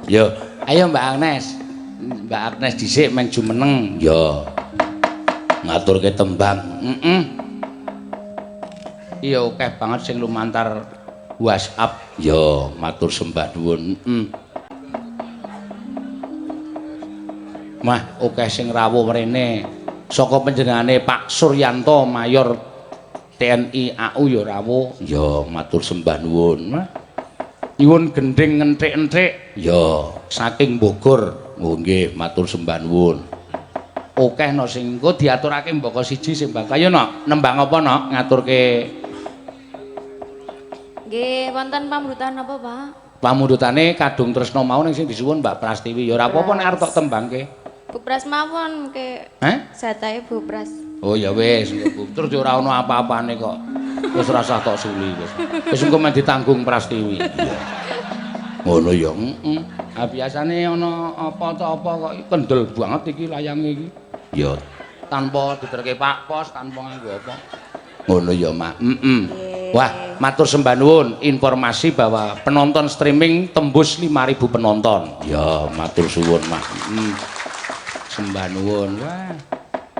Yo, ayo Mbak Agnes. Mbak Agnes dhisik men jumeneng. Yo. Ngaturke tembang. Heeh. Iya akeh banget sing lumantar WhatsApp. Yo, matur sembah nuwun. Heeh. Mah, akeh sing rawuh mrene. Saka panjenengane Pak Suryanto Mayor TNI AU ya rawuh. Ya, matur sembah nuwun. Mah. Nyuwun gendhing enthik-enthik. Ya, saking Bogor. Oh nggih, matur sembah nuwun. Akeh no sing engko diaturake mbaka siji sing bakal. Ayo nok, nembang apa nok ngaturke? Nggih, wonten pamrutan apa, Pak? Pamundhutane Kadung Tresna mau ning sing disuwun Mbak Prastiwi. Ya ora apa-apa nek arep tok tembangke. Bu Pras mawon ke. Heh? Jatahe Bu Pras. Oh ya wis, engko Bu. Terus ya ora ono apa-apane kok. Wis ora usah tok suli wis. Wis engko men ditanggung Prastiwi. Iya. Ngono ya. Heeh. Ah biasane ana apa ta apa kok kendel banget iki layange iki. Ya tanpa diterke Pak Pos, tanpa nganggo apa. Ngono ya, Mak. Heeh. Wah, matur sembah nuwun informasi bahwa penonton streaming tembus 5.000 penonton. Ya, matur suwun, Mak. Heeh. Sembah nuwun. Wah,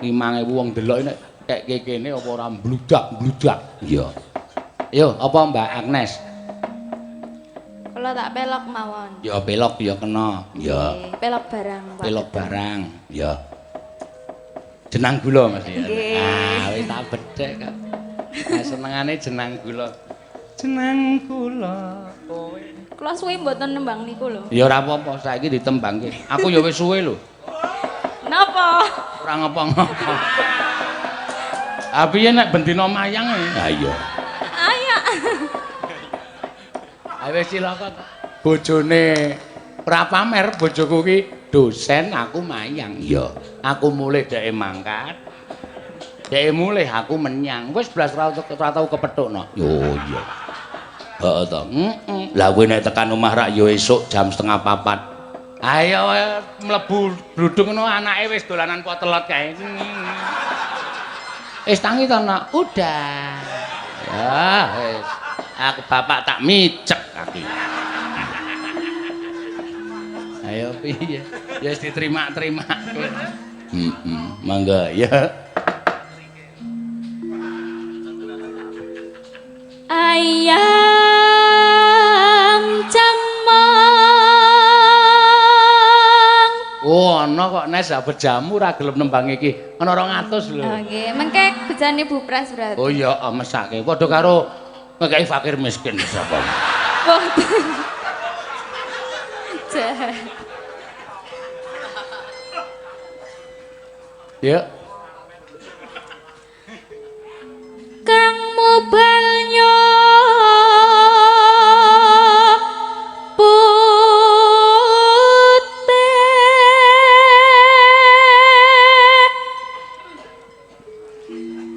5.000 wong delok nek kek kene apa ora mbludak-mbludak. Iya. Yo, apa Mbak Agnes? Kula tak pelok mawon. Ya pelok ya kena. Ya. Pelok barang, Pak. Pelok barang. Ya. Jenang gula Mas ya. Nggih. Ah, wis tak bedhek kok. Nah, senengane jenang gula. Jenang gula kowe. Kula suwe mboten nembang niku lho. Ya ora apa-apa, saiki ditembangke. Aku ya wis suwe lho. Napa? Ora ngapa-ngapa. Ah piye nek bendina mayang e? Ha iya. Ayo. Ayo wis cilaka to. Bojone ora pamer, bojoku ki dosen, aku mayang. Iya. Aku mulih dheke mangkat. Dheke mulih aku menyang. Wis blas ora tau kepethukno. Yo iya. Heeh to. Heeh. Lah kowe nek tekan omah rak yo esuk jam 3:30. Ayo mlebu bludung ngono anake wis dolanan potelot kae. Wis tangi to, Nak? Udah. Ya wis. Aku bapak tak micek kaki. Ayo piye? Ya wis diterima-terima. Heeh, mangga ya. Ayam cemong. Oh, ana kok Nes bejamu ora gelem nembang iki. Ana 200 lho. Oh nggih, mengke bejane Bu Pras berarti. Oh iya, mesake. Padha karo ngekeki fakir miskin sapa. Boten. Jahat. Ya. Kang mubalnya putih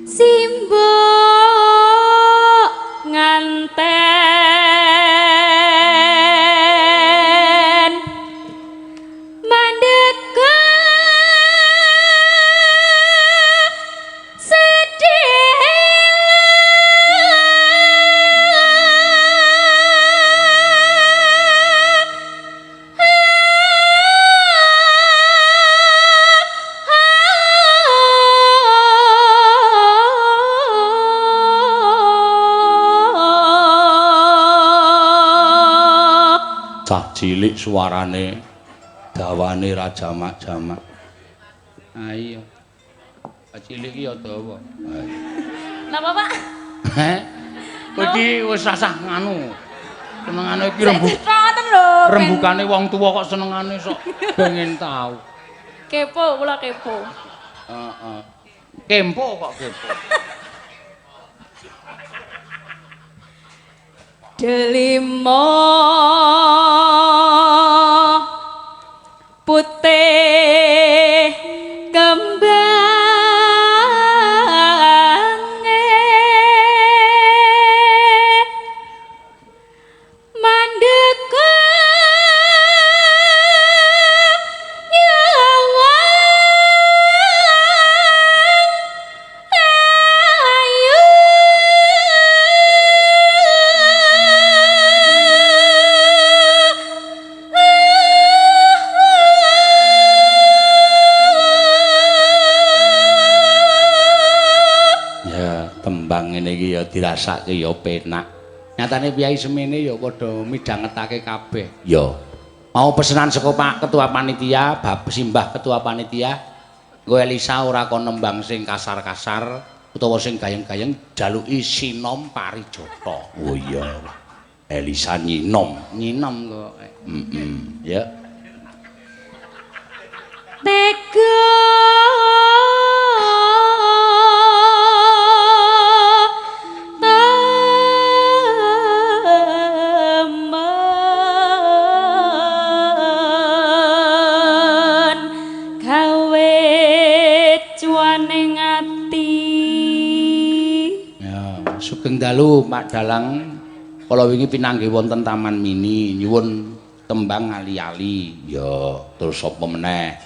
simbok nganten mandeka Cah cilik suarane dawane ra jamak-jamak. Ayo. Cah cilik iki ya dawa. Napa, Pak? Heh. Kowe iki wis rasah nganu. Senengane iki ngoten lho. Rembukane wong tuwa kok senengane sok pengen tau. Kepo, kula kepo. Heeh. Kempo kok kepo. Delima putih kembange mandeka nyawang ayu. Nembang ngene iki ya dirasake ya penak. Nyatane piyai semene ya padha midhangetake kabeh. Ya. Mau pesenan saka Pak Ketua Panitia, Bab Simbah Ketua Panitia, nggo Elisa ora kon nembang sing kasar-kasar utawa sing gayeng-gayeng, jaluki sinom parijata. Oh iya. Elisa nyinom, nyinom kok. Heeh. Ya. Tega temen gawe cuaning ati. Ya, sugeng dalu Pak Dalang. Kala wingi pinanggih wonten Taman Mini nyuwun tembang ali-ali. Ya, terus sapa meneh?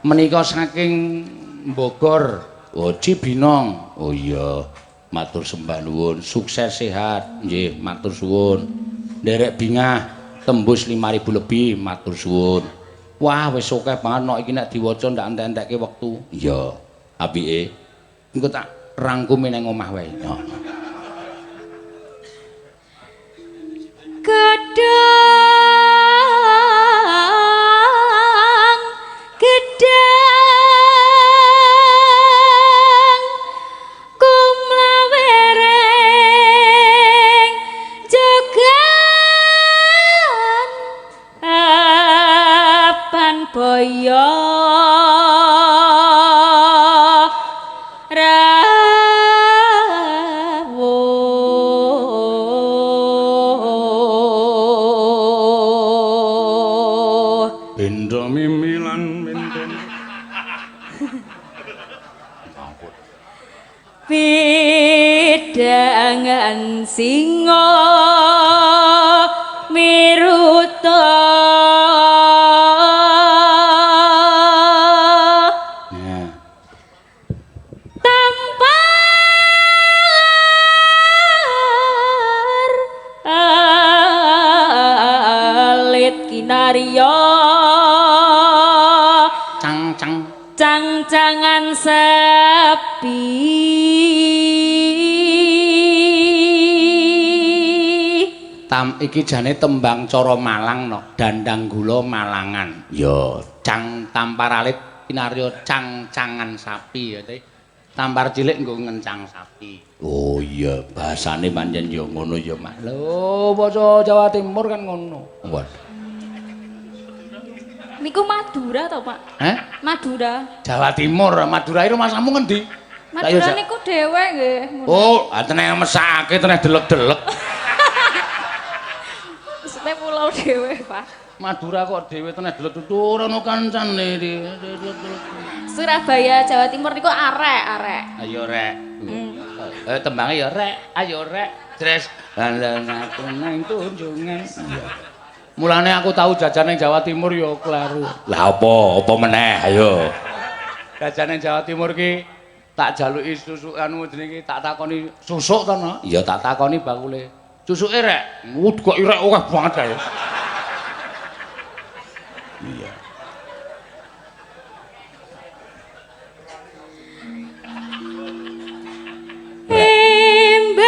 Menika saking Bogor. Oh, Cibinong. Oh iya, matur sembah nuwun. Sukses sehat. Nggih, matur suwun. Nderek bingah tembus 5000 lebih, matur suwun. Wah, wis akeh banget nek iki nek diwaca ndak entek-entekke wektu. Iya, apike. Engko tak rangkumi nang omah wae. Ya. Gedang gedang kumlawereng jogan apan boyo rawuh. Benda mimilan benten. Pidangan singa miruta. Ya. Tampar alit kinarya Cang-cang. cang-cangan sepi. Tam iki jane tembang cara Malang no, dandang gula Malangan. Ya, cang tampar alit kinarya cang-cangan sapi ya te. Tampar cilik nggo ngencang sapi. Oh iya, bahasane pancen ya ngono ya, Mas. Lho, basa Jawa Timur kan ngono. Waduh. Niku Madura to, Pak? Hah? Madura. Jawa Timur, Madura iki rumahmu ngendi? Madura niku dhewe nggih. Oh, teneh mesake, teneh delek-delek. Maksudnya pulau dhewe, Pak. Madura kok dhewe teneh delek ora ono kancane. Surabaya, Jawa Timur niku arek, arek. Ayo rek. Tembange ya rek, ayo rek. Dres. Lan aku nang tunjungan. Iya. Mulane aku tahu jajan ning Jawa Timur ya kleru. Lah apa? Apa meneh? Ayo. Jajan ning Jawa Timur ki tak jaluki susuk anu jenenge tak takoni susuk to no? Iya tak takoni bakule. Susuke rek. Kok irek akeh banget kae. Iya. Timbangana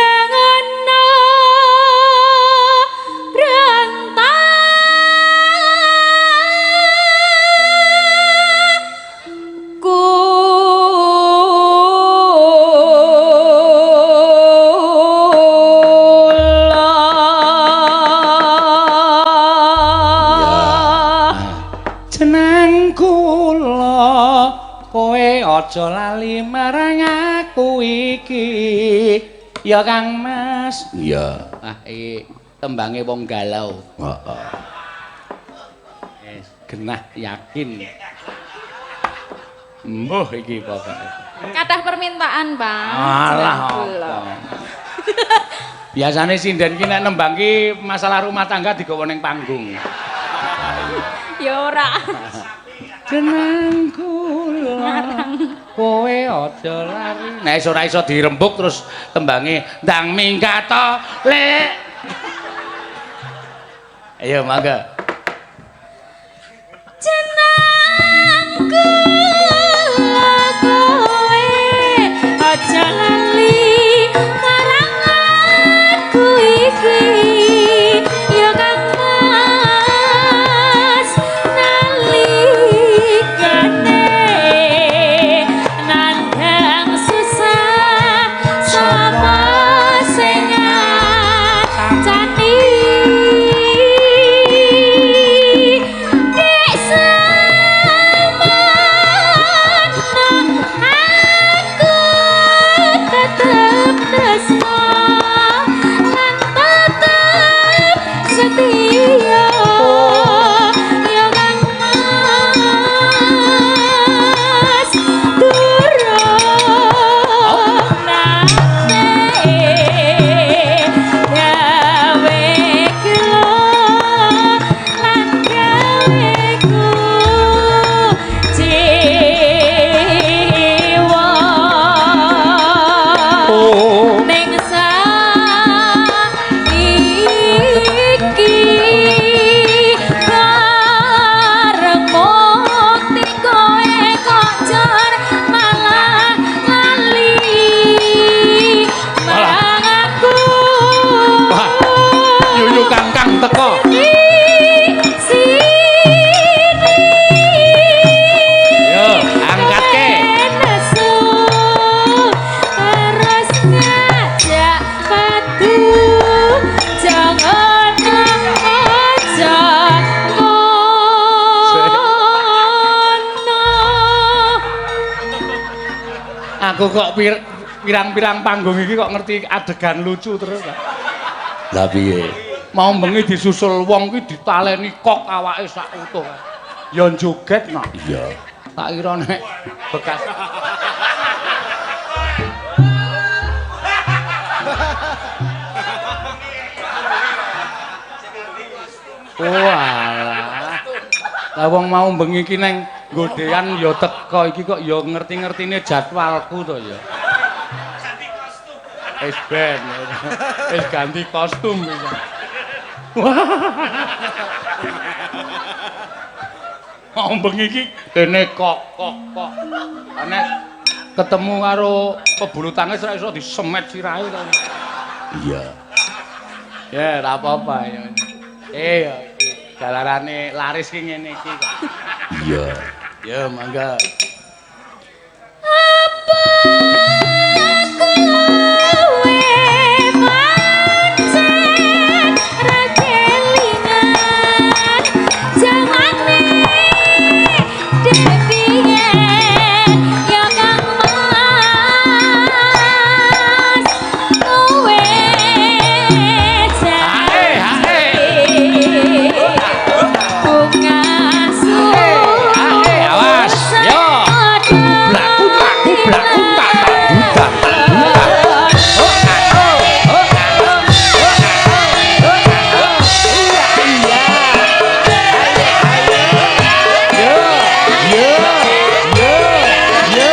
branta kula. Jeneng kula kowe aja lali marang aku iki. Ya Kang Mas. Iya. Ah iki tembange wong galau. Heeh. Wis genah yakin. Mbuh iki pokoke. Kathah permintaan, Pak. Alah apa. Biasane sinden ki nek nembang ki masalah rumah tangga digawa ning panggung. Ya ora. Jeneng kula kowe aja lari. Nek ora iso dirembuk terus tembange ndang minggat to, Lek. Ayo mangga. Jeneng kula kowe aja lali. Aku kok pirang-pirang panggung iki kok ngerti adegan lucu terus. Lah piye? Mau bengi disusul wong ki ditaleni kok awake sak utuh. Ya joget no. Iya. Tak kira nek bekas Walah. Lah wong mau bengi iki neng godean ya teko iki kok ya ngerti-ngertine jadwalku to ya. Wis ben. Wis ganti kostum wis. Mau bengi iki kene kok kok kok. Nek ketemu karo pebulu tangkis ora iso disemet sirahe to. Iya. Ya, ora apa-apa ya. Ya iki jalarane laris ki ngene iki kok. Iya. Ya, mangga. Apa kowe pancen ra kelingan jamane depiyen ya Kang Mas kowe janji bunga Awas, yo. Blaku blaku blaku tak tak dudak tak dudak. Yo, yo, yo, yo.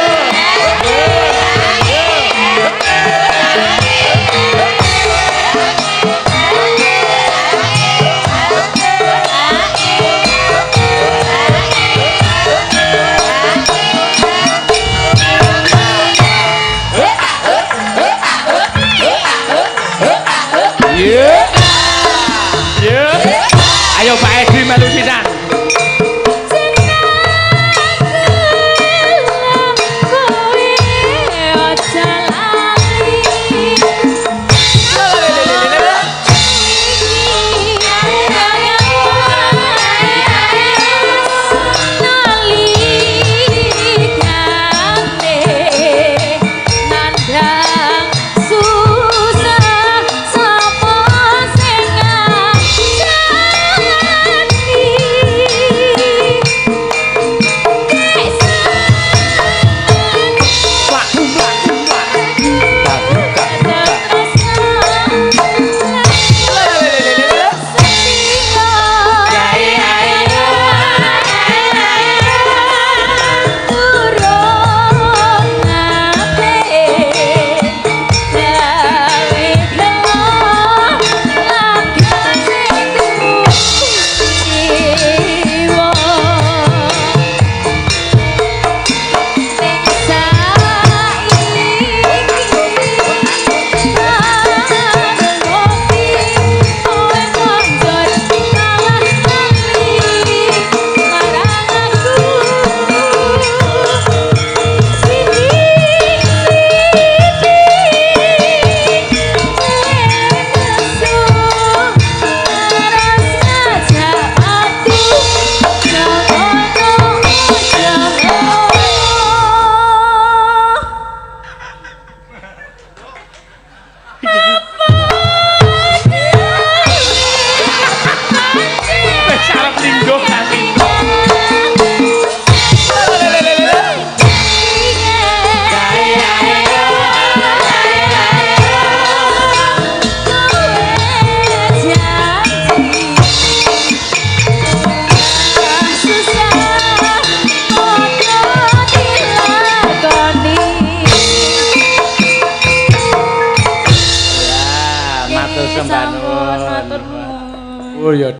Yo. Yo. Ayo Pak Edi melu pisan. Kowe aja lali nalikane nandang susah sapa sing ngandani. Blaku blaku blaku. Tak dudak dudak. Wis arep lingguh nganti. Ya, matur sembah nuwun. Matur nuwun. Oh ya.